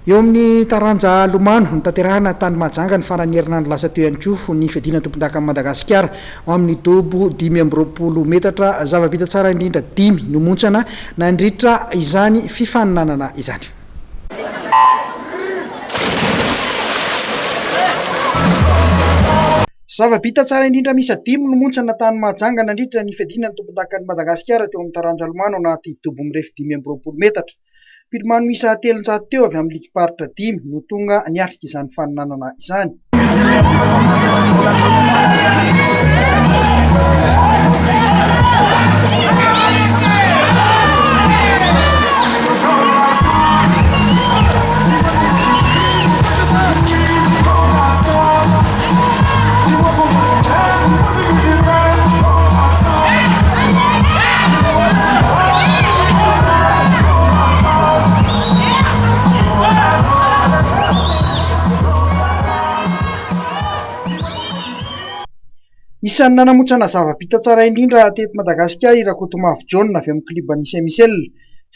Eo amin'ny taranja lomano, notanterahina tany Mahajanga ny faran'ny herinandro lasa teo ihany koa ny fiadiana tompondakan'i Madagasikara ao amin'ny dobo 25 metatra. Zava-bita tsara indrindra dimy no montsana nandritra izany fifaninanana izany. Zava-bita tsara indrindra miisa dimy no montsana tany Mahajanga nandritra ny fiadiana ny tompondakan'i Madagasikara teo amin'ny taranja lomano anaty dobo mirefy 25 metatra. Mpilomano miisa 300 teo avy amin'ny ligim-paritra dimy no tonga niatrika izany faninanana izany. Isan'ny nanamontsana zava-bita tsara indrindra teto Madagasikara i Rakotomavo Jaona avy amin'ny klioban'i Saint Michel.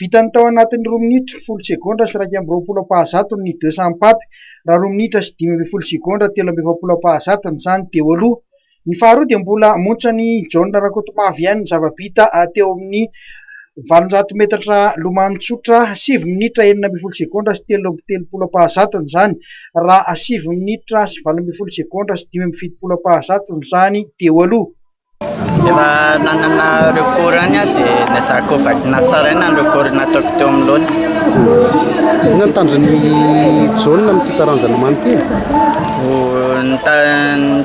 Vitany tao anatin'ny roa minitra, folo segondra sy 21 ampahazatony ny deux cent papy raha roa minitra sy 15 segondra 43 ampahazatony izany teo aloha. Ny faharoa dia mbola montsan'i Jaona Rakotomavo ihany ny zava-bita teo amin'ny 800 metatra lomano tsotra, sivy minitra 16 segondra sy 33 ampahazatony izany, raha sivy minitra sy 18 segondra sy 75 ampahazatony izany teo aloha. Efa nanana record ihany aho dia nezahako hovakiana tsara ihany ny record nataoko teo amin'ny laona. Inona ny tanjon'i Jaona amin'ity taranja lomano ity? Ny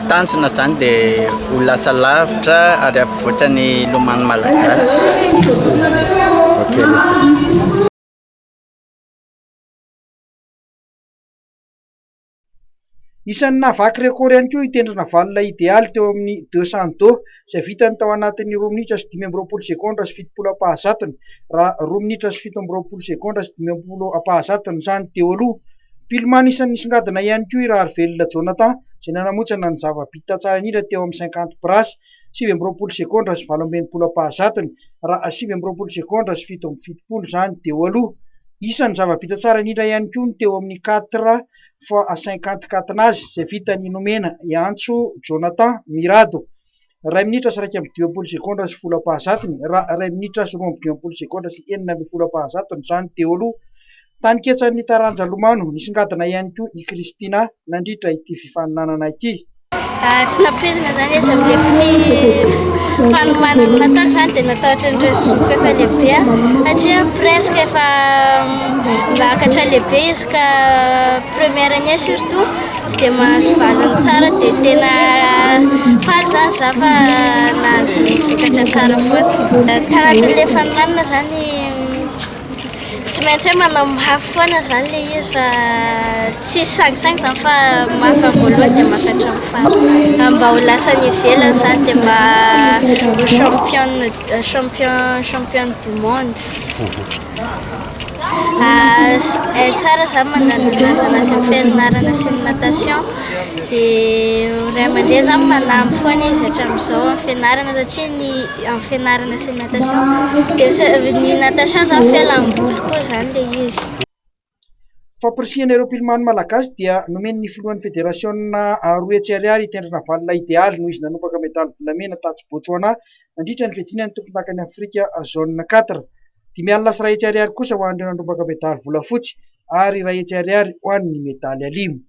tanjona izany dia ho lasa lavitra ary hampivoatra ny lomano malagasy. Ok. Isan'ny nahavaky record ihany koa i Tendry Navalona Idealy teo amin'ny deux cent dos izay vitany tao anatin'ny roa minitra sy 25 segondra sy 70 ampahazatony raha roa minitra sy 27 segondra sy 50 ampahazatony izany teo aloha. Mpilomano isan'ny nisongadina ihany koa i Raharivelona Jonathan izay nanamontsana ny zava-bita tsara indrindra teo amin'ny cinquante brasse, 29 segondra sy 68 ampahazatony raha 29 segondra sy 77 izany teo aloha. Isan'ny zava-bita tsara indrindra ihany koa ny teo amin'ny quatre fois cinquante catenage izay vitan'i Nomena Iantso Jonathan Mirado, iray minitra sy 51 segondra sy folo ampahazatony raha iray minitra sy 52 segondra sy 16 ampahazatony izany teo aloha. Tany ketsan'ny taranja lomano, nisongadina ihany koa i Christina nandritra ity fifaninanana ity. Tsy nampoizina izany izy amin'ilay fanomanana nataoko izany dia natahotra an'ireo zokiko efa lehibe aho satria presque efa miakatra lehibe izy ka première année surtout tsy dia mahazo valiny tsara dia tena faly izany za fa nahazo vokatra tsara foana. Tanatin'ilay fanomanana izany Tsy maintsy hoe manao mafy foana izany ilay izy fa tsisy sangisangy izany fa mafy am-boalohany dia mafy hatramin'ny farany. Mba ho lasa any ivelany izany dia mba ho championne champion championne du monde. Hay tsara izany mandanjalanja anazy amin'ny fianarana sy ny natation dia ray aman-dreny izany manampy foana izy hatramin'izao amin'ny fianarana satria ny amin'ny fianarana sy ny natation dia ny natation izany fialamboly koa izany ilay izy. Fampirisihana ireo mpilomano malagasy dia nomen'ny filohan'ny federasiona 200 ariary i Tendry Navalona Idealy noho izy nanompaka medaly volamena tatsy Botswana nandritra ny fiadiana ny tompondakan'i Afrika zone quatre. 150 ariary kosa ho an'ireo nandrombaka medaly volafotsy ary 100 ariary ho an'ny medaly alimo.